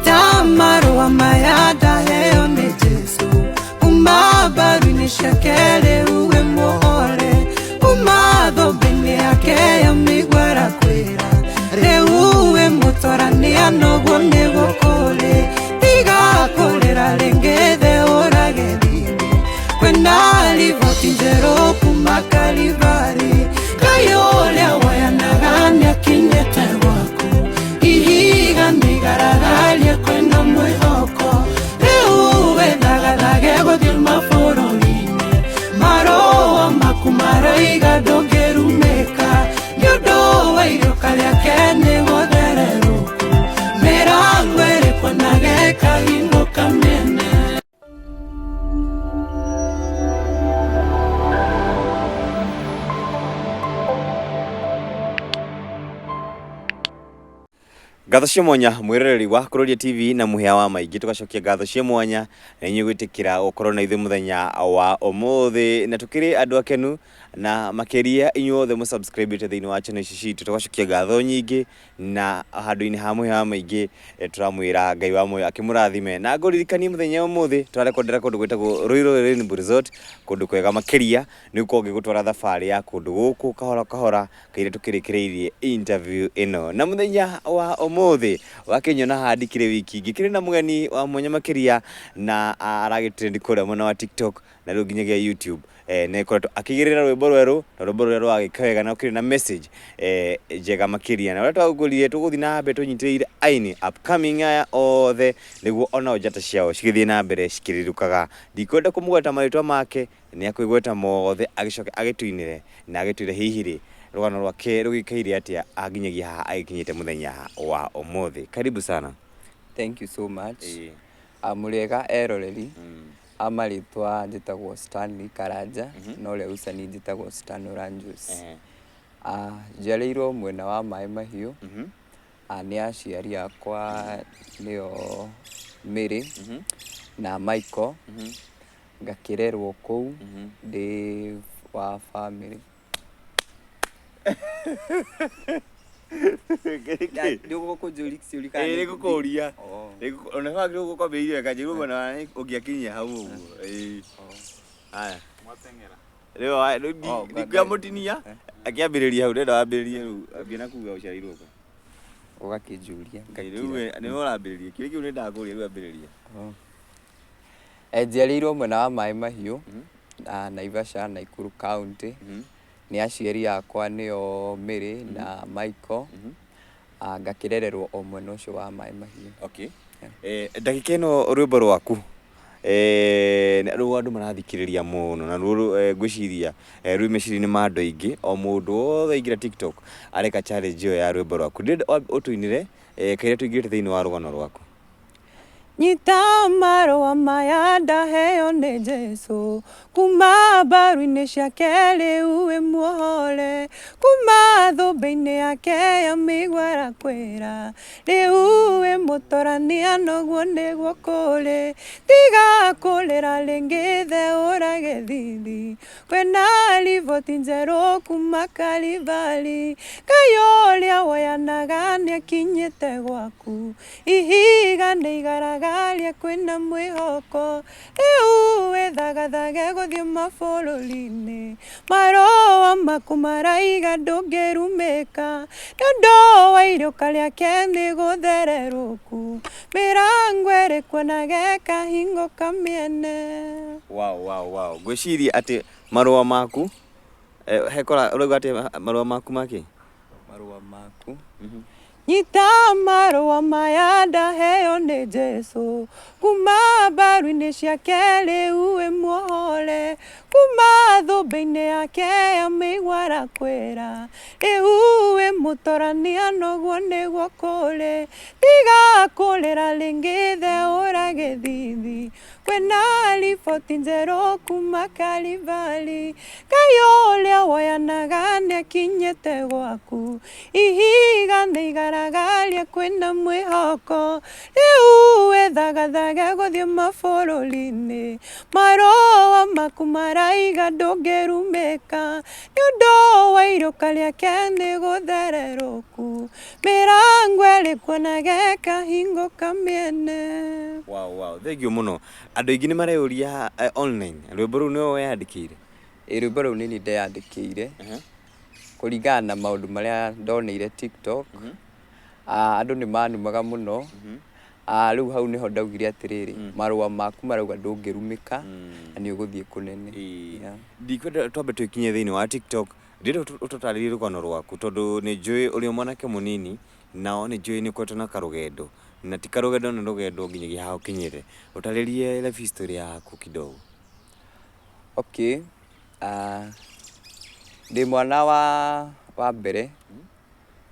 Nyita marũa maya ndaheo nĩ Jesũ, kuma mbaru-inĩ ciake rĩu wĩ muohore, kuma thũmbĩ-inĩ yake ya mĩigua arakwĩra, rĩu wĩ mũtorania noguo nĩguo kũrĩ, tiga kũrĩra rĩngĩ theũra gĩthithi, kwĩna riboti njerũ kuma Kalivari, Ngai ũrĩa woyanaga nĩakinyĩte gwaku, ihiga nĩigaragaria kwĩna mwĩhoko, rĩu wĩthagathage gũthiĩ mabũrũri-inĩ, marũa maku maroiga ndũngĩrumĩka, nĩ ũndũ wa iriũka rĩake nĩ gũthererũku, mĩrango ĩrĩ kuonage ĩkahingũka mĩene. Ngatho cia mwanya mwĩroreri wa Kuroria TV na mũhĩa wa maingĩ, tũgacokia ngatho cia mwanya na inyuĩ gwĩtĩkĩra gũkorwo na ithuĩ mũthenya wa ũmũthĩ, na tũkĩrĩ andũ akenu na makĩria inyuothe mũ subscribe ĩte thĩinĩ wa channel ici citũ, tũgacokia ngatho nyingĩ na handũ-inĩ ha mũhĩa wa maingĩ tũramwĩra Ngai wa muoyo akĩmũrathime. Na ngũririkanie mũthenya wa ũmũthĩ tũrarekondera kũndũ gwĩtagwo Ruiru Rainbow Resort, kũndũ kwega makĩria nĩ gũkorwo ngĩgũtwara thabarĩ ya kũndũ gũkũ kahora kahora kaire tũkĩrĩkĩrĩirie interview ĩno. Na mũthenya wa ũmũthĩ wakĩnyona haha ndikĩrĩ wiki, ngĩkĩrĩ na mũgeni wa mwanya makĩria na aragĩ trend kũrĩa mwena wa TikTok na rĩu nginyagia YouTube. Nĩ akoretwo akĩigĩrĩra rwĩmbo rwerũ na rwĩmbo rũrĩa rũragĩka wega na rũkĩrĩ na message njega makĩria. Na ũrĩa twagũkũrire tũgũthiĩ na mbere tũnyitĩrĩire aini upcoming aya othe nĩguo onao njata ciao cigĩthiĩ na mbere cikĩrirũkaga. Ndikwenda kũmũgweta marĩtwa make, nĩ akwĩgweta mothe agĩcoke agĩtũinĩre na agĩtwĩre hihi rĩ rũgano rwake rũgĩikaire atĩa nginyagia haha agĩkinyĩte mũthenya wa ũmũthĩ. Karibu sana. Thank you so much. Mũrĩega eroreri, a marĩtwa njĩtagwo Stanley Karanja, no rĩa ũcani njĩtagwo Stan Oranjus. Njiarĩirwo mwena wa Maĩ Mahiũ, nĩ aciari akwa nĩo Mary na Michael, ngakĩrerwo kũu ndĩ wa bamĩrĩ. Nĩũgũkũnjũria kĩũria kana Ĩĩ nĩngũkũria. Oh. Ona wagĩrĩirwo kwambĩrĩria wega njĩrwo mwena wa ũngĩakinyia hau ũguo. Ĩĩ. Haya. Rĩu rĩu Oh, ndingĩamũtinia akĩambĩrĩria hau ndĩrenda wambĩrĩrie rĩu ambia na kuga ũciarĩirwo kũ. Ũgakĩnjũria Ĩĩ, rĩu we nĩwe ũrambĩrĩria kĩũria kĩu nĩndakũria rĩu ambĩrĩria. Oh. Njiarĩirwo mwena wa Maĩ Mahiũ, na Naivasha, Nakuru County. Nĩ aciari akwa nĩo Mary na Michael. Ngakĩrererwo o mwena ũcio wa Maĩ Mahiũ. Okay. Ndagĩka ĩno rwĩmbo rwaku rũu andũ marathikĩrĩria mũno na ruo ngwĩciria rwĩ meciria-inĩ ma andũ aingĩ, o mũndũ wothe aingĩra TikTok areka challenge ĩyo ya rwĩmbo rwaku. Ndĩrenda ũtũinĩre kairĩa tũingĩrĩte thĩinĩ wa rũgano rwaku. Nyita marũa maya ndaheo nĩ Jesũ, kuma mbaru-inĩ ciake rĩu wĩ muohore, kuma thũmbĩ-inĩ yake ya mĩigua arakwĩra, rĩu wĩ mũtorania noguo nĩguo kũrĩ, tiga kũrĩra rĩngĩ theũra gĩthithi, kwĩna riboti njerũ kuma Kalivari, Ngai ũrĩa woyanaga nĩakinyĩte gwaku, ihiga nĩ igaragaria kwĩna mwĩhoko, rĩu wĩthagathage gũthiĩ mabũrũri-inĩ, marũa maku maraiga ndũngĩrumĩka, nĩ ũndũ wa iriũka rĩake nĩ gũthererũku, mĩrango ĩrĩ kuonage ĩkahingũka mĩene. Wow. Ngwĩciria atĩ marũa maku hekora ũrauga atĩ marũa maku makĩ? Marũa maku. Nyita marũa maya ndaheo nĩ Jesũ, kuma mbaru-inĩ ciake rĩu wĩ muohore, kuma thũmbĩ-inĩ yake ya mĩigua arakwĩra, rĩu wĩ mũtorania noguo nĩguo kũrĩ, tiga kũrĩra rĩngĩ theũra gĩthithi, kwĩna riboti njerũ kuma Kalivari, Ngai ũrĩa woyanaga nĩakinyĩte gwaku, ihiga Ndũkana igaragarie kwĩna mwĩhoko Rĩu wĩthagathage gũthiĩ mabũrũri-inĩ Marũa maku maraiga ndũngĩrumĩka Nĩ ũndũ wa irũka rĩake nĩ gũthererũku Mĩrango ĩrĩ kuonage ĩkahingũka mĩene. Wow, wow. Thank you mũno. Andũ aingĩ nĩ mareyũria online, rwĩmbo rũu nĩwe weyandĩkĩire? Ĩĩ rwĩmbo rũu nĩniĩ ndeyandĩkĩire. Kũringana na maũndũ marĩa ndoneire TikTok, andũ nĩ manumaga mũno, rĩu hau nĩho ndaugire atĩrĩrĩ, marũa maku marauga ndũngĩrumĩka na nĩ ũgũthiĩ kũnene. Yeah. Ndikwenda twambe twĩkinye thĩinĩ wa TikTok, ndĩrenda ũtũtarĩrie rũgano rwaku tondũ nĩ njũĩ ũrĩ o mwanake mũnini na nĩ njũĩ nĩ ũkoretwo na karũgendo na ti karũgendo nĩ rũgendo nginyagia haha ũkinyĩte. Ũtarĩrie life history yaku kidogo. Okay, Ndĩ mwana wa wa mbere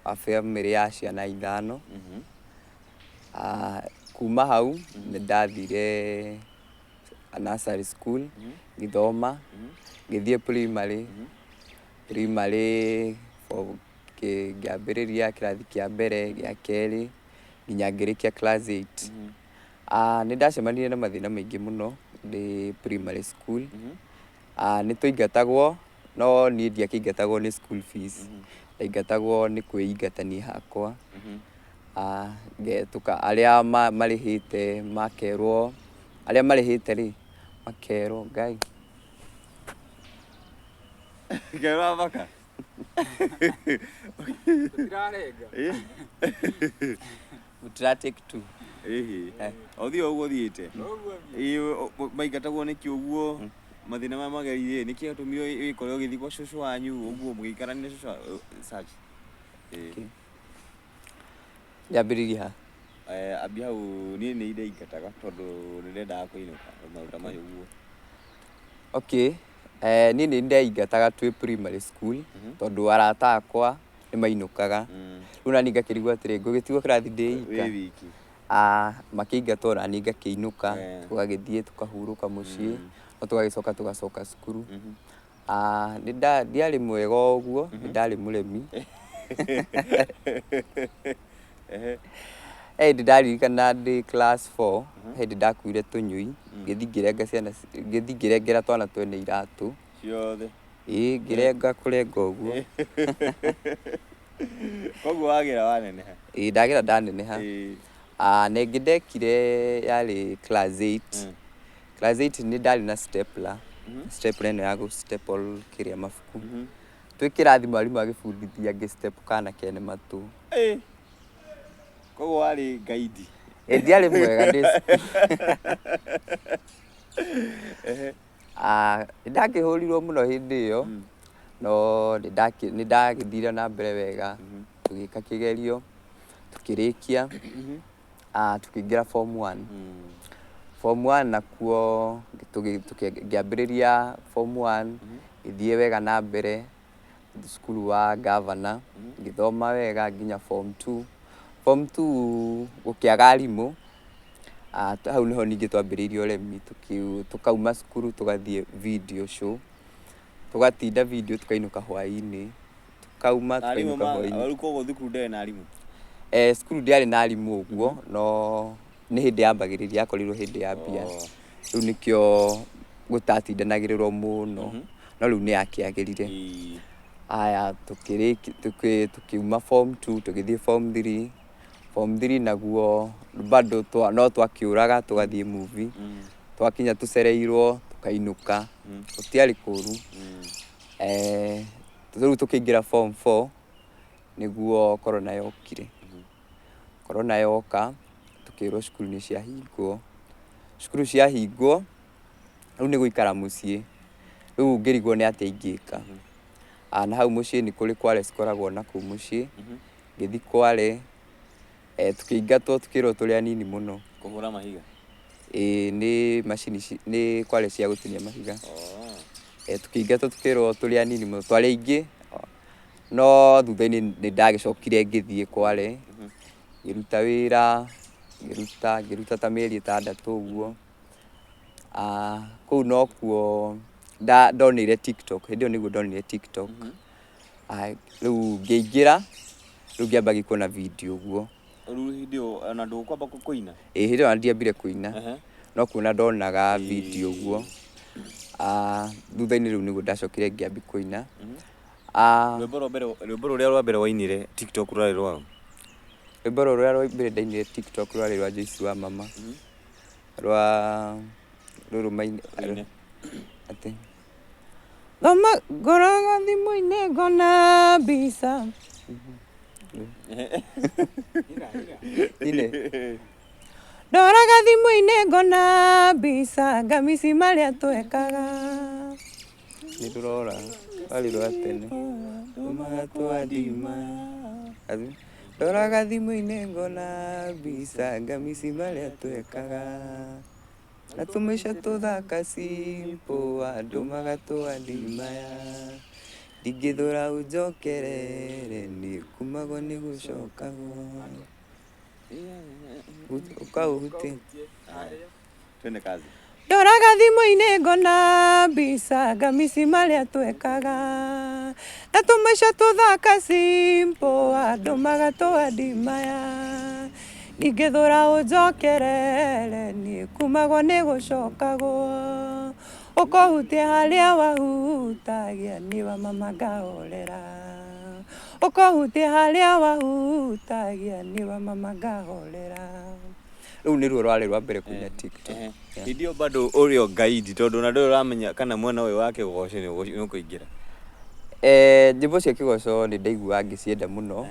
wa bamĩrĩ ya ciana ithano. Kuma hau nĩ ndathire nursery school ngĩthoma, ngĩthiĩ primary, primary ngĩambĩrĩria kĩrathi kĩa mbere, gĩa kerĩ nginya ngĩrĩkia class eight. Nĩ ndacemanirie na mathĩna maingĩ mũno ndĩ primary school. Nĩ twaingatagwo no niĩ ndiakĩingatagwo nĩ school fees, ndaingatagwo nĩ kwĩingata niĩ hakwa. Arĩa marĩhĩte makerwo, arĩa marĩhĩte rĩ, makerwo Ngai. Kerwo maka. Tũtirarenga. Gũtira take two. Ĩhĩ. Ũthiĩ o ũguo ũthiĩte. Ũguo thiĩ. Ĩĩ, maingatagwo nĩkĩ ũguo? Mathĩna maya magerire nĩkĩ gĩatũmire wĩkore ũgĩthiĩ gwa cũcũ wanyu ũguo mũgĩikarania na cũcũ such? Ĩĩ. Nyambĩrĩrie ha? Ambia hau niĩ nĩ indaingataga tondũ nĩ ndendaga kũinũka maũndũ ta macio ũguo. Okay, niĩ nĩ ndeingataga twĩ primary school tondũ arata akwa nĩ mainũkaga. Rĩu naniĩ ngakĩrigwo atĩrĩ, ngũgĩtigwo kĩrathi ndĩ ika? Wĩ wiki. Makĩingatwo naniĩ ngakĩinũka, tũgagĩthiĩ tũkahurũka mũciĩ, no tũgagĩcoka tũgacoka cukuru. Ndiarĩ mwega o ũguo, nĩ ndarĩ mũremi. He hĩndĩ ndaririkana ndĩ class four, he hĩndĩ ndakuire tũnyũi, ngĩthiĩ ngĩrenga ciana, ngĩthiĩ ngĩrengera twana twene iratũ. Ciothe. Ĩĩ ngĩrenga kũrenga ũguo. Koguo wagĩra waneneha. Ĩĩ ndagĩra ndaneneha. Ĩĩ. Na ĩngĩ ndekire yarĩ class eight. Class eight nĩ ndarĩ na stapler, stapler ĩno ya gũ staple kĩrĩa mabuku. Twĩ kĩrathi mwarimũ agĩbundithia ngĩ staple kana kene matũ. Ĩĩ. Koguo warĩ ngaidi. Ĩĩ ndiarĩ mwega ndĩ cukuru. Nĩ ndakĩhũrirwo mũno hĩndĩ ĩyo, no nĩ ndagĩthire na mbere wega, tũgĩka kĩgerio, tũkĩrĩkia, tũkĩingĩra form one. Form one nakuo ngĩambĩrĩria form one, ngĩthiĩ wega na mbere, cukuru wa ngavana, ngĩthoma wega nginya form two. Form two gũkĩaga arimũ, Hau nĩho ningĩ twambĩrĩirie ũrĩmi, tũkauma cukuru tũgathiĩ video show, tũgatinda video tũkainũka hwainĩ, tũkauma tũkainũka hwainĩ. Rĩu koguo thukuru ndĩarĩ na arimũ? Cukuru ndĩarĩ na arimũ ũguo, no nĩ hĩndĩ yambagĩrĩria, yakorirwo hĩndĩ yambia, rĩu nĩkĩo gũtatindanagĩrĩrwo mũno, no rĩu nĩ yakĩagĩrire. Haya tũkiuma form two tũgĩthiĩ form three. Form three naguo bado no twakĩũraga tũgathiĩ movie, twakinya tũcereirwo tũkainũka, gũtiarĩ kũru. Rĩu tũkĩingĩra form four nĩguo corona yokire. Corona yoka tũkĩrwo cukuru nĩ ciahingwo, cukuru ciahingwo rĩu nĩ gũikara mũciĩ, rĩu ngĩrigwo nĩ atĩa ingĩka. Na hau mũciĩ nĩ kũrĩ kware cikoragwo nakũu mũciĩ, Ngĩthiĩ Kwale, tũkĩingatwo tũkĩrwo tũrĩ anini mũno. Kũhũra mahiga? Ĩĩ nĩ macini, nĩ kware cia gũtinia mahiga. Tũkĩingatwo tũkĩrwo tũrĩ anini mũno, twarĩ aingĩ, no thutha-inĩ nĩ ndagĩcokire ngĩthiĩ Kwale, ngĩruta wĩra, ngĩruta, ngĩruta ta mĩeri ĩtandatũ ũguo. Kũu nokuo ndoneire TikTok, hĩndĩ ĩyo nĩguo ndonire TikTok. Rĩu ngĩingĩra, Rĩu ngĩamba gĩkuona video ũguo. Rĩu hĩndĩ ĩyo ona ndũkwamba kũina? Ĩĩ hĩndĩ ĩyo ndiambire kũina, no kuona ndonaga video ũguo. Ah, thutha-inĩ rĩu nĩguo ndacokire ngĩambia kũina. Ah, Rwĩmbo rwa mbere, rwĩmbo rũrĩa rwa mbere wainire TikTok rwarĩ rwaũ? Rwĩmbo rũrĩa rwa mbere ndainire TikTok rwarĩ rwa Joyce wa Mama. Rwa rũrũ maini Rũine. Atĩ Thoma ngoroga thimũ-inĩ ngona mbica. Ine. Ndoraga thimũ-inĩ ngona mbica ngamici marĩa twekaga. Nĩ rũrora rwarĩ rwa tene. Umaga twadima. Ndoraga thimũ-inĩ ngona mbica ngamici marĩa twekaga. Na tũmaica tũthaka simple andũ magatũadimaya. Ndingĩthũra ũnjokerere niĩ kumagwo nĩ gũcokagwo. Ũkaũhutie. Twende kazi. Ndoraga thimũ-inĩ ngona mbica ngamici marĩa twekaga. Na tũmaica tũthaka simple andũ magatũadimaya. Ndingĩthũra ũnjokerere niĩ kumagwo nĩ gũcokagwo. Ũkohutia harĩa wahutagia niĩ wa mama ngahorera. Ũkohutia harĩa wahutagia niĩ wa mama ngahorera. Rũu nĩruo rwarĩ rwa mbere kũina TikTok. Hĩndĩ ĩyo bado ũrĩ o ngaidi tondũ ona ndũrĩ ũramenya kana mwena ũyũ wa kĩgoco nĩ ũkũingĩra. Eh, nyĩmbo cia kĩgoco nĩ ndaiguaga ngĩcienda mũno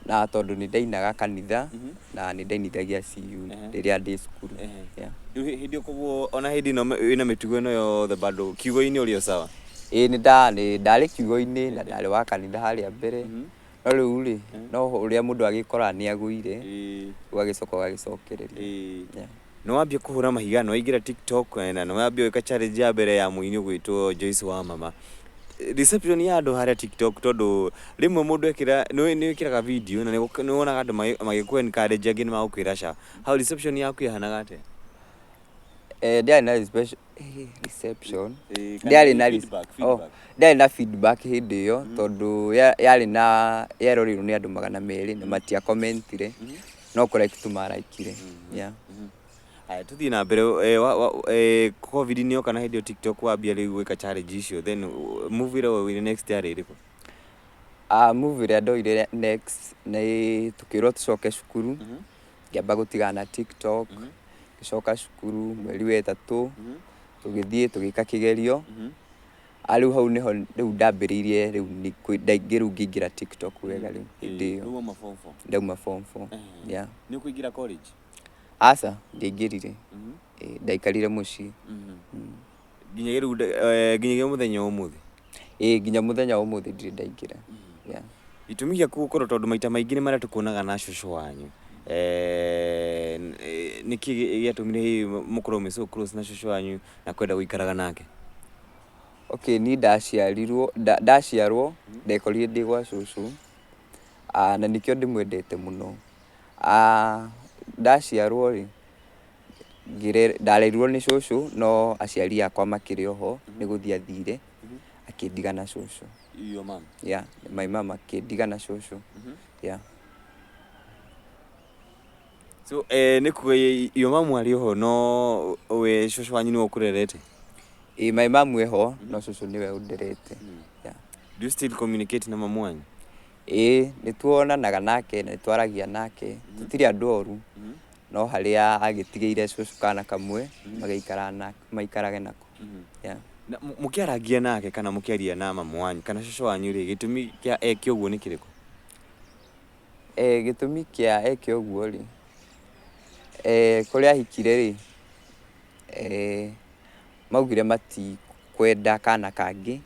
na tondũ nĩ ndainaga kanitha na nĩ ndainithagia CU rĩrĩa ndĩ cukuru. Yeah. Rĩu hĩndĩ ĩyo koguo ona hĩndĩ ĩno wĩna mĩtugo ĩno yothe bado kiugo-inĩ ũrĩ o sawa. Ĩĩ nĩ ndarĩ ndarĩ kiugo-inĩ na ndarĩ wa kanitha harĩa mbere no rĩu rĩ no ũrĩa mũndũ agĩkoraga nĩ agũire ũgagĩcoka ũgagĩcokereria. Yeah. Nĩ wambia kũhũra mahiga, nĩ waingĩra TikTok na nĩ wambia gwĩka challenge ya mbere ya mũini ũgwĩtwo Joyce wa Mama. Reception ya andũ harĩa TikTok tondũ rĩmwe mũndũ ekĩra nĩ wĩkĩraga video na nĩ wonaga andũ magĩkũ encourage angĩ nĩ magũkwĩra ca. Hau reception yaku yahanaga atĩa? Eh, ndiarĩ na reception ndiarĩ na oh, ndiarĩ na feedback hĩndĩ ĩyo tondũ yarĩ na yeroreirwo nĩ andũ 200 na matia commentire no kũ like tu maraikire. Yeah. Haya tuthiĩ na mbere, COVID nĩ yoka na hĩndĩ ĩyo TikTok wambia rĩu gwĩka challenge icio, then move ĩrĩa woire next yarĩ ĩrĩkũ? Ah, move ĩrĩa ndoire next nĩ tũkĩrwo tũcoke cukuru, ngĩamba gũtigana na TikTok, ngĩcoka cukuru mweri wa ĩtatũ, tũgĩthiĩ tũgĩka kĩgerio. Ah, rĩu hau nĩho rĩu ndambĩrĩirie rĩu rĩu ngĩingĩra TikTok wega rĩu hĩndĩ ĩyo. Rĩu wauma form four? Ndauma form four. Yeah. Nĩ ũkũingĩra college? Aca, ndiaingĩrire. Ndaikarire mũciĩ. Nginyagia rĩu, nginyagia mũthenya wa ũmũthĩ? Ĩĩ, nginya mũthenya wa ũmũthĩ ndirĩ ndaingĩra. Yeah. Gĩtũmi gĩaku gũkorwo tondũ maita maingĩ nĩ marĩa tũkuonaga na cũcũ wanyu, nĩkĩ gĩatũmire hihi mũkorwo mwĩ so close na cũcũ wanyu na kwenda gũikaraga nake? Okay, niĩ ndaciarirwo, ndaciarwo ndekorire ndĩ gwa cũcũ, na nĩkĩo ndĩmwendete mũno. Ah, ndaciarwo rĩ, ndarerirwo nĩ cũcũ no aciari akwa makĩrĩ oho nĩ gũthiĩ athire akĩndiga na cũcũ. Your mom? Yeah, my mom akĩndiga na cũcũ. Yeah. So nĩ kuga your mom arĩ oho no we cũcũ wanyu nĩwe ũkũrerete? Ĩĩ, my mom eho no cũcũ nĩwe ũnderete. Yeah. Do you still communicate na mamu wanyu? Ĩĩ, nĩ tuonanaga nake na nĩ twaragia nake, tũtirĩ andũ oru, no harĩa agĩtigĩire cũcũ kana kamwe magaikara na maikarage nako. Yeah. Na mũkĩarangia nake kana mũkĩaria na mamu wanyu kana cũcũ wanyu rĩ, gĩtũmi kĩa eke ũguo nĩ kĩrĩkũ? Eh, gĩtũmi kĩa eke ũguo rĩ, kũrĩa ahikire rĩ, maugire matikwenda kana kangĩ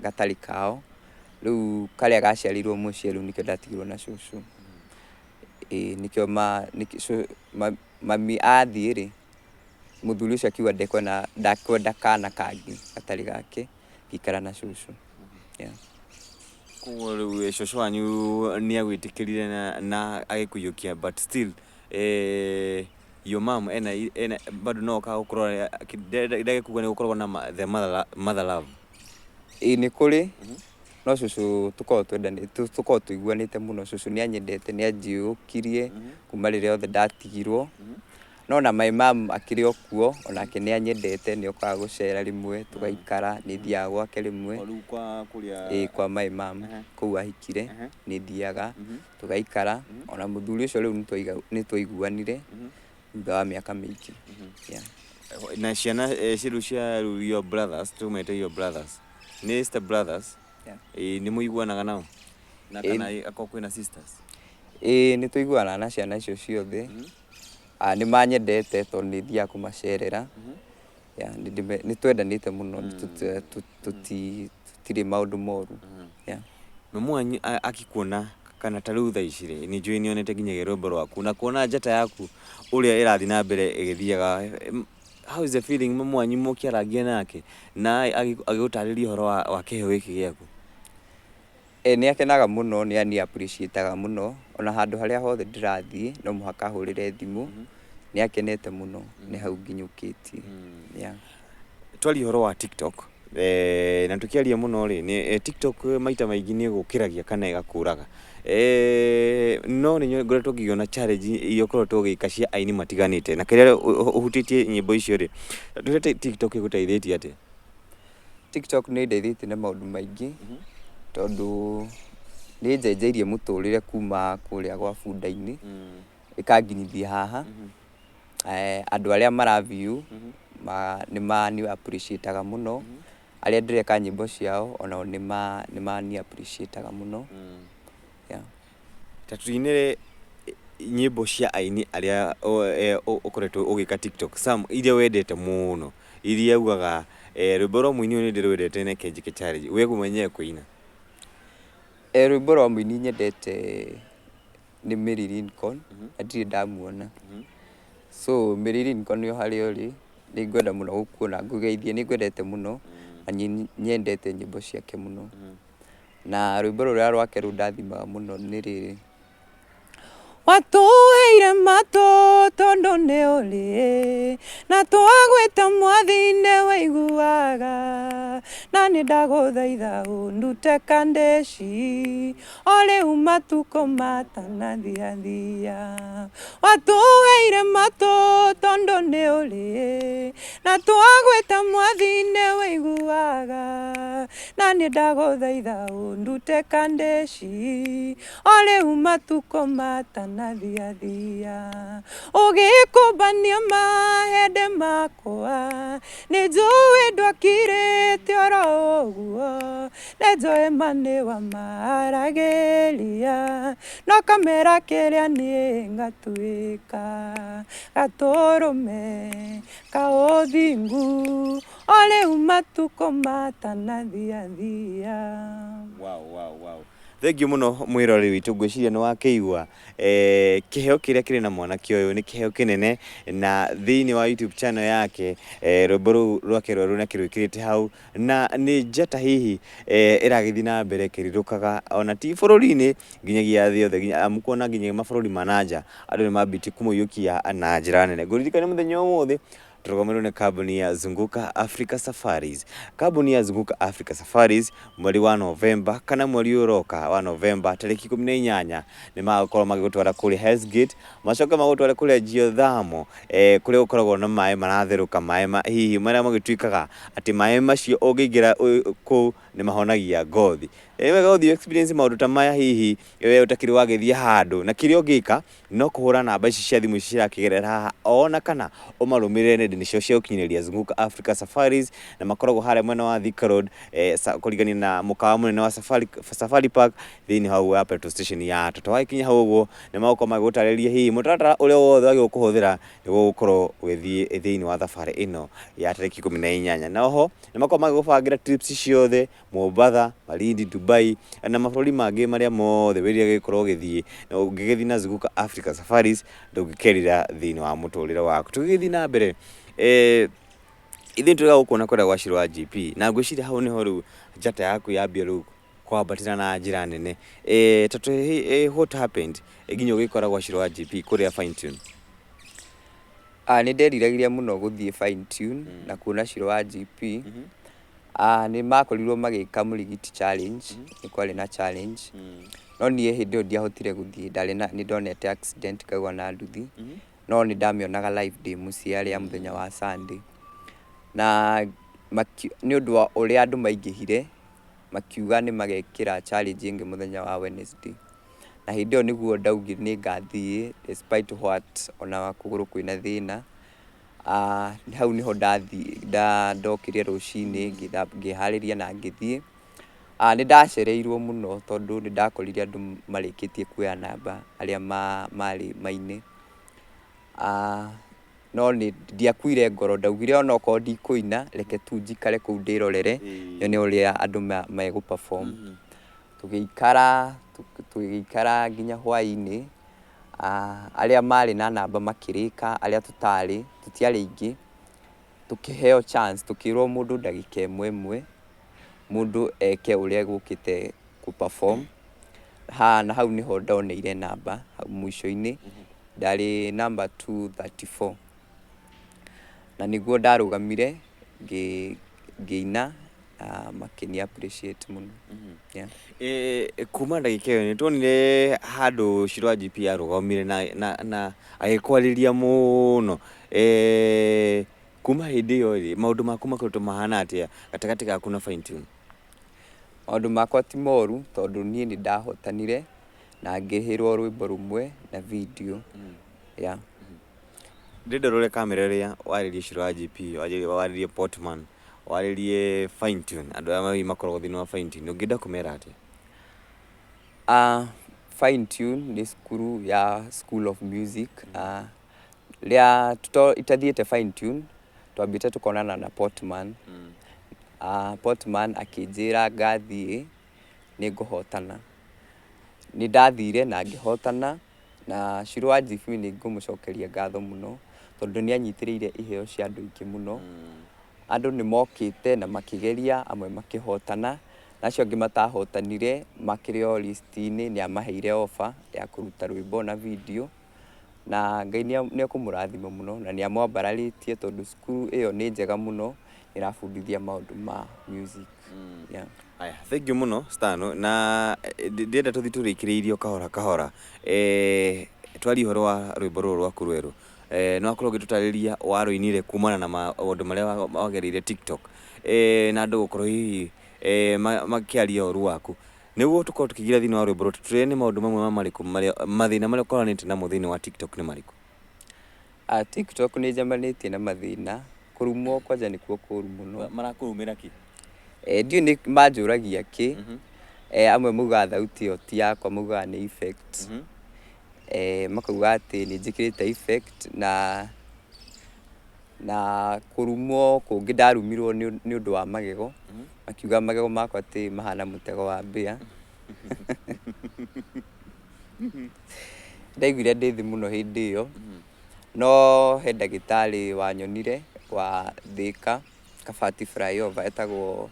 gatarĩ kao, rĩu karĩa gaciarĩirwo mũciĩ rĩu nĩkĩo ndatigirwo na cũcũ. Ĩĩ nĩkĩo mami athiĩ rĩ, mũthuri ũcio akiuga ndekwenda kana kangĩ gatarĩ gake, ngĩikara na cũcũ. Yeah. Koguo rĩu cũcũ wanyu nĩ agwĩtĩkĩrire na agĩkũiyũkia, but still your mom ena bado no okaga gũkũrora, ndege kuga nĩ gũkoragwo na the mother love. Ĩĩ nĩ kũrĩ. No cũcũ tũkoragwo twendanĩte, tũkoragwo tũiguanĩte mũno. Cũcũ nĩ anyendete, nĩ anjiyũkirie kuma rĩrĩa othe ndatigirwo. No ona my mum akĩrĩ o kuo, onake nĩ anyendete, nĩ okaga gũcera rĩmwe, tũgaikara, nĩ thiaga gwake rĩmwe. O rĩu kwa kũrĩa? Ĩĩ, kwa my mum, kũu ahikire, nĩ thiaga, tũgaikara. Ona mũthuri ũcio rĩu nĩ twaiguanire thutha wa mĩaka mĩingĩ. Yeah. Na ciana rĩu cia rĩu your brothers, tũmete your brothers, nĩ step brothers? Yeah. Ĩĩ, nĩ mũiguanaga nao? Na Ĩĩ. kana akorwo kwĩna sisters? Ĩĩ, nĩ tũiguanaga na ciana icio ciothe. Nĩ manyendete tondũ nĩ thiaga kũmacerera. Yeah, nĩ twendanĩte mũno, tũtirĩ maũndũ moru. Yeah. Mamu wanyu akĩkuona kana ta rĩu thaa ici rĩ, nĩ njũĩ nĩ onete nginyagia rwĩmbo rwaku na kuona njata yaku ũrĩa ĩrathiĩ na mbere ĩgĩthiaga, how is the feeling mamu wanyu mũkĩarangia nake na agĩgũtarĩria ũhoro wa kĩheo gĩkĩ gĩaku? Nĩ akenaga mũno, nĩ ani appreciate-aga mũno, ona handũ harĩa hothe ndĩrathiĩ no mũhaka ahũrĩre thimũ, nĩ akenete mũno nĩ hau nginyũkĩtie. Yeah. Twaria ũhoro wa TikTok, na tũkĩaria mũno rĩ, nĩ TikTok maita maingĩ nĩ ĩgũkĩragia kana ĩgakũraga. No nĩ ngoretwo ngĩona challenge iria ũkoretwo ũgĩka cia aini matiganĩte, na kĩrĩa ũhutĩtie nyĩmbo icio rĩ, twĩre TikTok ĩgũteithĩtie atĩa? TikTok nĩ ĩndeithĩtie na maũndũ maingĩ, tondũ nĩ ĩnjenjeirie mũtũrĩre kuma kũrĩa gwa bunda-inĩ, ĩkanginyithia haha. Andũ arĩa mara view nĩ mani appreciate-aga mũno, arĩa ndĩreka nyĩmbo ciao onao nĩ mani appreciate-aga mũno. Yeah. Ta tũinĩre nyĩmbo cia aini arĩa ũkoretwo ũgĩka TikTok, some iria wendete mũno, iria ugaga rwĩmbo rwa mũini ũyũ nĩ ndĩrwendete, reke njĩke challenge, we mwenyewe kũina. Rwĩmbo rwa mũini nyendete nĩ Mary Lincoln, na ndirĩ ndamuona. So Mary Lincoln, o harĩa ũrĩ, nĩ ngwenda mũno gũkuona ngũgeithie, nĩ ngwendete mũno na nĩ nyendete nyĩmbo ciake mũno. Na rwĩmbo rũrĩa rwake rũndathimaga mũno nĩ rĩrĩ: Watũheire matũ tondũ nĩ ũrĩ na twagwĩta Mwathi nĩ wĩiguaga, na nĩ ndagũthaitha ũndute kandĩci o rĩu matukũ matanathiathia. Watũheire matũ tondũ nĩ ũrĩ na twagwĩta Mwathi nĩ wĩiguaga, na nĩ ndagũthaitha ũndute kandĩci o rĩu matukũ matanathiathia. Ũgĩkũmbania mahĩndĩ makwa, nĩ njũĩ ndwakirĩte oro ũguo, nĩ njũĩ ma nĩ wamaragĩria, no kamera kĩrĩa niĩ ngatuĩka gatũrũme ka ũthingu o rĩu matukũ matanathiathia. Wow. Thank you mũno mwĩroreri witũ, ngwĩciria nĩ wakĩigua kĩheo kĩrĩa kĩrĩ na mwanake ũyũ nĩ kĩheo kĩnene, na thĩinĩ wa YouTube channel yake rwĩmbo rũu rwake rwerũ nĩ akĩrwĩkĩrĩte hau, na nĩ njata hihi ĩragĩthiĩ na mbere ĩkĩrirũkaga, ona ti bũrũri-inĩ, nginyagia thĩ yothe, nginya amu kuona nginya mabũrũri ma na nja andũ nĩ mambĩtie kũmũiyũkia na njĩra nene. Ngũririkania mũthenya wa ũmũthĩ tũrũgamĩrĩirwo nĩ kambuni ya Zunguka Africa Safaris. Kambuni ya Zunguka Africa Safaris mweri wa Novemba kana mweri ũyũ ũroka wa Novemba tarĩki 18 nĩ magũkorwo magĩgũtwara kũrĩa Hell's Gate, macoke magũtware kũrĩa Geothermal, kũrĩa gũkoragwo na maĩ maratherũka, maĩ ma hihi marĩa magĩtuĩkaga atĩ maĩ macio ũngĩingĩra kũu nĩ mahonagia ngothi. Nĩ wega gũthiĩ experience maũndũ ta maya hihi we ũtakĩrĩ wagĩthiĩ handũ, na kĩrĩa ũngĩka no kũhũra namba ici cia thimũ ici cirakĩgerera haha, ona kana ũmarũmĩrĩre nenda-inĩ ciao cia ũkinyanĩria, Zunguka Africa Safaris, na makoragwo harĩa mwena wa Thika Road, kũrigania na mũkawa mũnene wa Safari Park, thĩinĩ hau wa petrol station ya Toto. Wagĩkinya hau ũguo nĩ magũkorwo magĩgũtarĩria hihi mũtaratara ũrĩa wothe wagĩrĩirwo kũhũthĩra nĩguo gũkorwo ũgĩthiĩ thĩinĩ wa thabarĩ ĩno ya tarĩki 18. Na oho nĩ makoragwo magĩgũbangĩra trips ciothe Mombatha, Malindi, Dubai na mabũrũri mangĩ marĩa mothe wĩriragĩria gũkorwo ũgĩthiĩ, na ũngĩgĩthiĩ na Zunguka Africa Safaris ndũngĩkerira thĩinĩ wa mũtũrĩre waku. Tũgĩgĩthiĩ na mbere, ithuĩ nĩtwĩrĩga gũkuona kũrĩa gwa Shirũ wa GP, na ngwĩciria hau nĩho rĩu njata yaku yambia rĩu kwambatĩra na njĩra nene. Ta tũhe what happened nginya ũgĩkora gwa Shirũ wa GP kũrĩa Fine Tune? Nĩ nderiragĩria mũno gũthiĩ Fine Tune na kuona Shirũ wa GP. Ah, nĩ makorirwo magĩka Mũrigiti challenge, nĩ kwarĩ na challenge, no niĩ hĩndĩ ĩyo ndiahotire gũthiĩ, ndarĩ na, nĩ ndonete accident ngagũa na nduthi, no nĩ ndamĩonaga live ndĩ mũciĩ yarĩ ya mũthenya wa Sunday. Na nĩ ũndũ wa ũrĩa andũ maingĩhire, makiuga nĩ magekĩra challenge ĩngĩ mũthenya wa Wednesday. Na hĩndĩ ĩyo nĩguo ndaugire nĩ ngathiĩ despite what ona kũgũrũ kwĩna thĩna. Hau nĩho ndokĩrire rũcinĩ ngĩharĩria na ngĩthiĩ. Nĩ ndacereirwo mũno tondũ nĩ ndakorire andũ marĩkĩtie kuoya namba arĩa marĩ maine. No nĩ ndiakuire ngoro, ndaugire onokorwo ndikũina reke tu njikare kũu ndĩrorere nyone ũrĩa andũ megũ perform. Tũgĩikara tũgĩikara nginya hwainĩ, arĩa marĩ na namba makĩrĩka, arĩa tũtarĩ, tũtiarĩ aingĩ, tũkĩheo chance, tũkĩrwo mũndũ ndagĩka ĩmwe ĩmwe, mũndũ eke ũrĩa egũkĩte kũ perform. Na hau nĩho ndoneire namba, hau mũico-inĩ, ndarĩ number 234. Na nĩguo ndarũgamire ngĩina na makĩni appreciate mũno. Yeah. Kuma ndagĩka ĩyo nĩ tuonire handũ Shiro wa GP arũgamire na agĩkwarĩria mũno. Kuma hĩndĩ ĩyo rĩ, maũndũ maku makoretwo mahana atĩa gatagatĩ gaku na Fine Tune? Maũndũ makwa ti moru tondũ niĩ nĩ ndahotanire na ngĩrĩhĩrwo rwĩmbo rũmwe na video. Yeah. Ndĩrenda ũrore kamera ĩrĩa warĩrie Shiro wa GP, warĩrie Portman, warĩrie Fine Tune, andũ arĩa makoragwo thĩinĩ wa Fine Tune, ũngĩenda kũmera atĩa? Fine Tune nĩ cukuru ya School of Music. Rĩrĩa itathiĩte Fine Tune, twambĩte tũkonana na Portman. Portman akĩnjĩra ngathiĩ nĩ ngũhotana. Nĩ ndathire na ngĩhotana na Shiro wa GP nĩ ngũmũcokeria ngatho mũno tondũ nĩ anyitĩrĩire iheo cia andũ aingĩ mũno. Andũ nĩ mokĩte na makĩgeria, amwe makĩhotana na acio angĩ matahotanire makĩrĩ o list-inĩ nĩ amaheire offer ya kũruta rwĩmbo na video na Ngai nĩ ekũmũrathima mũno na nĩ amwambararĩtie tondũ cukuru ĩyo nĩ njega mũno, nĩ ĩrabundithia maũndũ ma music. Yeah. Aya, thank you mũno Stano, na ndĩrenda tũthiĩ tũrĩkĩrĩirie o kahora kahora. Twarie ũhoro wa rwĩmbo rũrũ rwaku rwerũ. Nĩ wakorwo ũgĩtũtarĩria warũinire kumana na maũndũ marĩa wagereire TikTok, na andũ gũkorwo hihi makĩaria ũru waku. Nĩguo tũkorwo tũkĩingĩra thĩinĩ wa rwĩmbo rũrũ, tũtwĩre nĩ maũndũ mamwe ma marĩkũ marĩa mathĩna marĩa ũkoranĩte namo thĩinĩ wa TikTok nĩ marĩkũ? TikTok nĩ njemanĩtie na mathĩna, kũrumwo kwanja nĩkuo kũru mũno. Marakũrumĩra kĩ? Ndiũĩ nĩ manjũragia kĩ, amwe maugaga thauti ĩyo ti yakwa maugaga nĩ effect, makauga atĩ nĩ njĩkĩrĩte effect na kũrumwo kũngĩ ndarumirwo nĩ ũndũ wa magego, makiuga magego makwa atĩ mahana mũtego wa mbĩa. Ndaiguire ndĩ thĩ mũno hĩndĩ ĩyo, no he ndagĩtarĩ wanyonire wa Thĩka, Kabati flyover etagwo,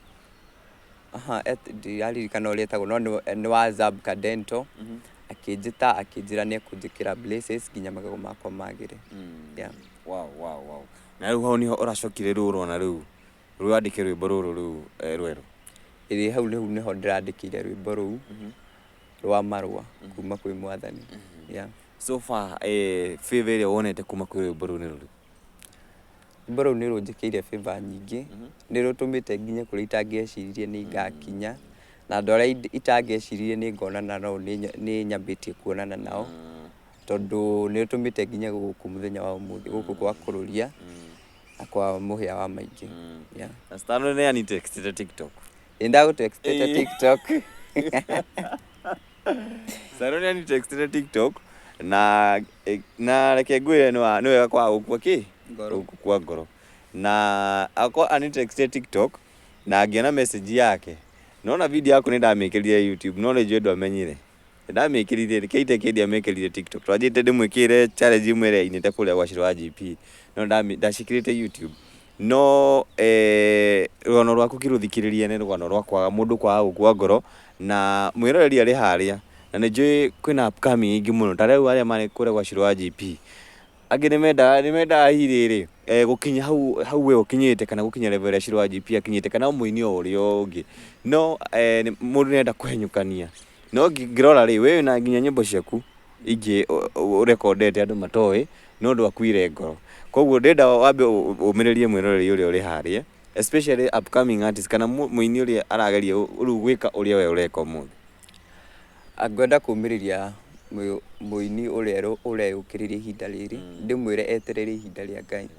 ndiraririkana ũrĩa etagwo no nĩ wa Zabka Dental, akĩnjĩta akĩnjĩra nĩ ekũnjĩkĩra braces nginya magego makwa magĩre. Yeah. Wow. Na rĩu hau nĩho ũracokire rĩu ũrona rĩu rĩu wandĩke rwĩmbo rũrũ rĩu rwerũ. Ĩĩ hau rĩu nĩho ndĩrandĩkĩire rwĩmbo rũu rwa marũa kuma kwĩ mwathani. Yeah. So far favor ĩrĩa wonete kuma kwĩ rwĩmbo rũu nĩ rũrĩkũ? Rwĩmbo rũu nĩ rũnjĩkĩire favor nyingĩ, nĩ rũtũmĩte nginye kũrĩa itangĩeciririe nĩ ngakinya, na andũ arĩa itangĩeciririe nĩ ngonana nao nĩ nyambĩtie kuonana nao, tondũ nĩ rũtũmĩte nginye gũkũ mũthenya wa ũmũthĩ, gũkũ gwa Kũrũria na kwa mũhĩa wa maingĩ. Yeah. Na Stano nĩ anitextĩte TikTok. Ĩ ndagũtextĩte TikTok. Stano nĩ anitextĩte TikTok na reke ngwĩre nĩ wega kwaga gũkua kĩ? Ngoro. Gũkua ngoro. Na akorwo anitextĩte TikTok na ngĩona message yake, nona video yaku nĩ ndamĩkĩrire YouTube no nĩ njũĩ ndwamenyire. Ndamĩkĩrire reke iteke ndiamĩkĩrire TikTok. Twanjĩte ndĩmwĩkĩre challenge imwe ĩrĩa ainĩte kũrĩa gwa Shiro wa GP no ndacikĩrĩte YouTube. No rũgano rwaku ngĩrũthikĩrĩria nĩ rũgano rwa kwaga mũndũ kwaga gũkua ngoro na mwĩroreri arĩ harĩa na nĩ njũĩ kwĩna upcoming aingĩ mũno ta rĩu arĩa marĩ kũrĩa gwa Shiro wa GP. Angĩ nĩ mendaga hihi rĩrĩ gũkinya hau hau we ũkinyĩte, kana gũkinya level ĩrĩa Shiro wa GP akinyĩte, kana mũini o ũrĩa ũngĩ, no mũndũ nĩarenda kũhenyũkania. No ngĩrora rĩ, we wĩna nginya nyĩmbo ciaku ingĩ ũrekondete andũ matoĩ, no ndwakuire ngoro. Koguo ndĩrenda wambe ũmĩrĩrie mwĩroreri ũrĩa ũrĩ harĩa, especially upcoming artist, kana mũini ũrĩa arageria rĩu gwĩka ũrĩa we ũreka ũmũthĩ. Ngwenda kũmĩrĩria mũini ũrĩa ũreyũkĩrĩria ihinda rĩrĩ, ndĩmwĩre eterere ihinda rĩa Ngai.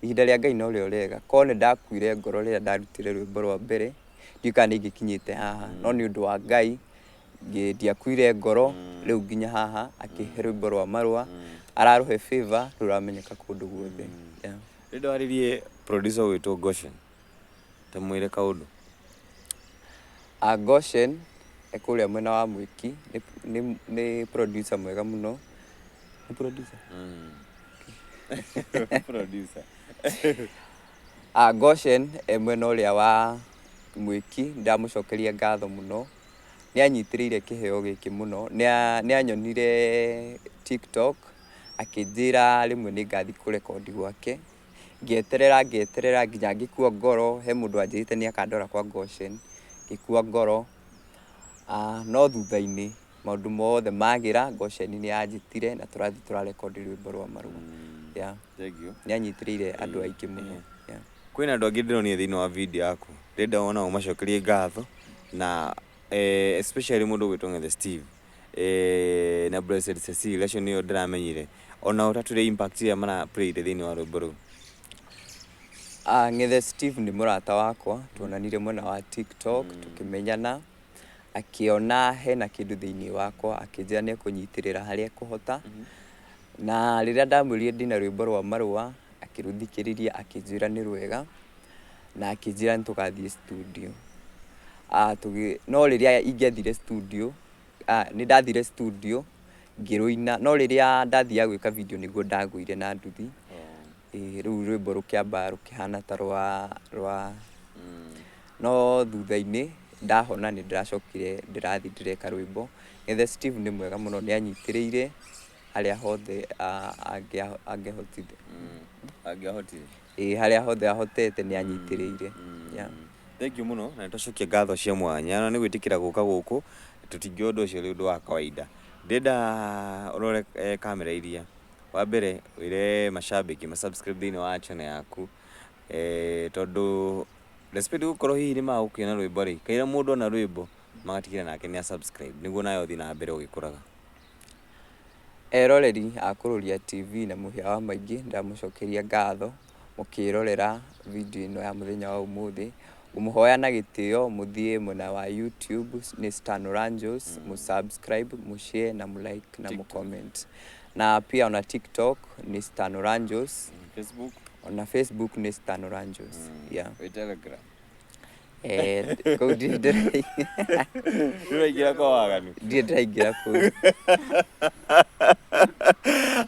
Ihinda rĩa Ngai norĩo rĩega. Korwo nĩ ndakuire ngoro rĩrĩa ndarutire rwĩmbo rwa mbere, ndiũĩ kana nĩ ingĩkinyĩte haha. No nĩ ũndũ wa Ngai, ndiakuire ngoro rĩu nginya haha, akĩhe rwĩmbo rwa Marũa, ararũhe favor, rũramenyeka kũndũ guothe. Yeah. Ndĩrenda warĩrie producer ũgwĩtwo Goshen, ta mwĩre kaũndũ. Goshen e kũrĩa mwena wa Mwĩki, nĩ producer mwega mũno. Nĩ producer? Producer. Goshen e mwena ũrĩa wa Mwĩki, ndamũcokeria ngatho mũno. Nĩ anyitĩrĩire kĩheo gĩkĩ mũno. Nĩ anyonire TikTok, akĩnjĩra rĩmwe nĩ ngathiĩ kũrekondi gwake. Ngĩeterera, ngĩeterera nginya ngĩkua ngoro, he mũndũ wanjĩrĩte nĩ akandwara kwa Goshen, ngĩkua ngoro. No thutha-inĩ maũndũ mothe magĩra, Goshen nĩ anjĩtire na tũrathiĩ tũrarekondi rwĩmbo rwa Marũa. Yeah. Thank you. Nĩ anyitĩrĩire andũ aingĩ mũno. Yeah. Kwĩna andũ angĩ ndĩronire thĩinĩ wa video yaku, ndĩrenda ona ũmacokerie ngatho, na especially mũndũ ũgwĩtwo Ng'ethe Steve na Blessed Cecile, acio nĩo ndĩramenyire ona ũtatũrĩ impact ĩrĩa mara played thĩinĩ wa rwĩmbo rũu. Ng'ethe Steve nĩ mũrata wakwa, tuonanire mwena wa TikTok, tũkĩmenyana, akĩona hena kĩndũ thĩinĩ wakwa, akĩnjĩra nĩ ekũnyitĩrĩra harĩa ekũhota. Na rĩrĩa ndamwĩrire ndĩna rwĩmbo rwa Marũa, akĩrũthikĩrĩria, akĩnjĩra nĩ rwega, na akĩnjĩra nĩ tũgathiĩ studio. No rĩrĩa ingĩathire studio, nĩ ndathire studio ngĩrũina, no rĩrĩa ndathiaga gwĩka video nĩguo ndagũire na nduthi. Ĩĩ, rĩu rwĩmbo rũkĩamba rũkĩhana ta rwa no thutha-inĩ ndahona nĩ ndĩracokire ndĩrathiĩ ndĩreka rwĩmbo. Ng'ethe Steve nĩ mwega mũno, nĩ anyitĩrĩire harĩa hothe angĩahotire. Angĩahotire. Ĩĩ, harĩa hothe ahotete nĩ anyitĩrĩire. Yeah. Thank you mũno, na nĩtwacokia ngatho cia mwanya na nĩ gwĩtĩkĩra gũka gũkũ, tũtingĩoya ũndũ ũcio ũrĩ ũndũ wa kawaida. Ndĩrenda ũrore kamera iria, wa mbere wĩre macambĩki ma subscribe thĩinĩ wa channel yaku, tondũ respect gũkorwo hihi nĩ magũkĩona rwĩmbo rĩ, kaira mũndũ ona rwĩmbo magatigĩra nake nĩ a subscribe nĩguo nawe ũthiĩ na mbere ũgĩkũraga. Eroreri a Kũrũria TV na mũhĩa wa maingĩ, ndĩramũcokeria ngatho mũkĩrorera video ĩno ya mũthenya wa ũmũthĩ. Ngũmũhoya na gĩtĩo mũthiĩ mwena wa YouTube nĩ Stan Oranjos, mũ subscribe, mũ share na mũ like na mũ comment. Na pia ona TikTok nĩ Stan Oranjos, Facebook, ona Facebook nĩ Stan Oranjos. Yeah. Wĩ Telegram. Kũu ndirĩ Ndũraingĩra kwa waganu. Ndirĩ ndĩraingĩra kũu.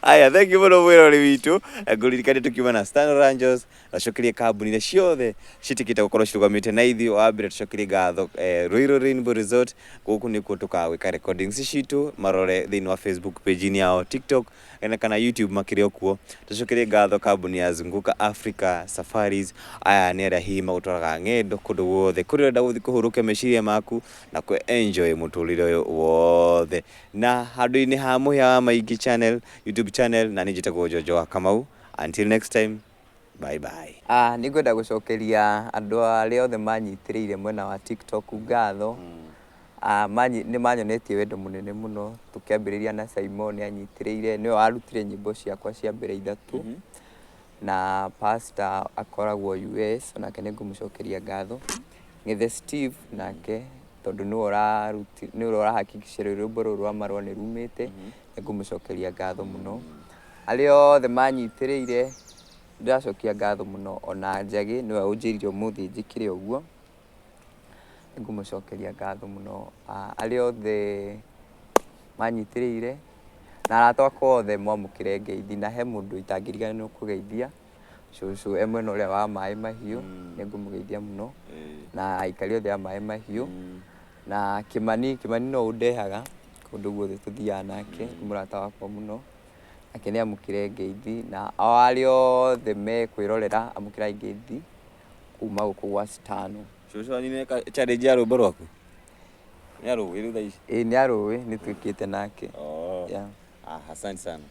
Aya, thank you mũno mwĩrori witũ. Ngũririkanie tũkiuma na Stan Oranjos, acokerie kambuni iria ciothe ciĩtĩkĩte gũkorwo cirũgamĩte na ithuĩ. Wa mbere tũcokerie ngatho Ruiru Rainbow Resort, gũkũ nĩkuo tũkagwĩka recordings citũ, marore thĩinĩ wa Facebook page-inĩ yao, TikTok na kana YouTube makĩrĩ o kuo. Tũcokerie ngatho kambuni ya Zunguka Africa Safaris, aya nĩ arĩa hihi magũtwaraga ng'endo kũndũ guothe kũrĩa ũrenda gũthiĩ kũhurũkia meciria maku na kũ enjoy mũtũrĩre ũyũ wothe. Na handũ-inĩ ha Mũhĩa wa Maingĩ channel, YouTube channel, na niĩ njĩtagwo Njonjo wa Kamau. Until next time, bye bye. Nĩ ngwenda gũcokeria andũ arĩa othe manyitĩrĩire mwena wa TikTok ngatho. Nĩ manyonetie wendo mũnene mũno, tũkĩambĩrĩria na Saimo nĩ anyitĩrĩire, nĩwe warutire nyĩmbo ciakwa cia mbere ithatũ. Na pastor akoragwo US, onake nĩ ngũmũcokeria ngatho. Ng'ethe Steve nake tondũ nĩwe ũrahakikicire rwĩmbo rũrũ rwa Marũa nĩ rumĩte, nĩ ngũmũcokeria ngatho mũno. Arĩa othe manyitĩrĩire ndĩracokia ngatho mũno, ona Njagĩ nĩwe ũnjĩrire ũmũthĩ njĩkĩre ũguo, nĩ ngũmũcokeria ngatho mũno. Arĩa othe manyitĩrĩire na arata akwa othe mwamũkĩre ngeithi, na he mũndũ itangĩriganĩrwo kũgeithia, cũcũ e mwena ũrĩa wa Maĩ Mahiũ, nĩ ngũmũgeithia mũno, na aikari othe a Maĩ Mahiũ, na Kĩmani, Kĩmani no ũndehaga kũndũ guothe tũthiaga nake, nĩ mũrata wakwa mũno. Nake nĩ amũkĩre ngeithi na o arĩa othe mekwĩrorera amũkĩrai ngeithi kuma gũkũ gwa Stano. Cũcũ wanyu nĩ eka challenge ya rwĩmbo rwaku? Nĩ arũĩ rĩu thaa ici? Ĩĩ nĩ arũĩ nĩ twĩkĩte nake. Oh. Yeah. Ah, asante sana.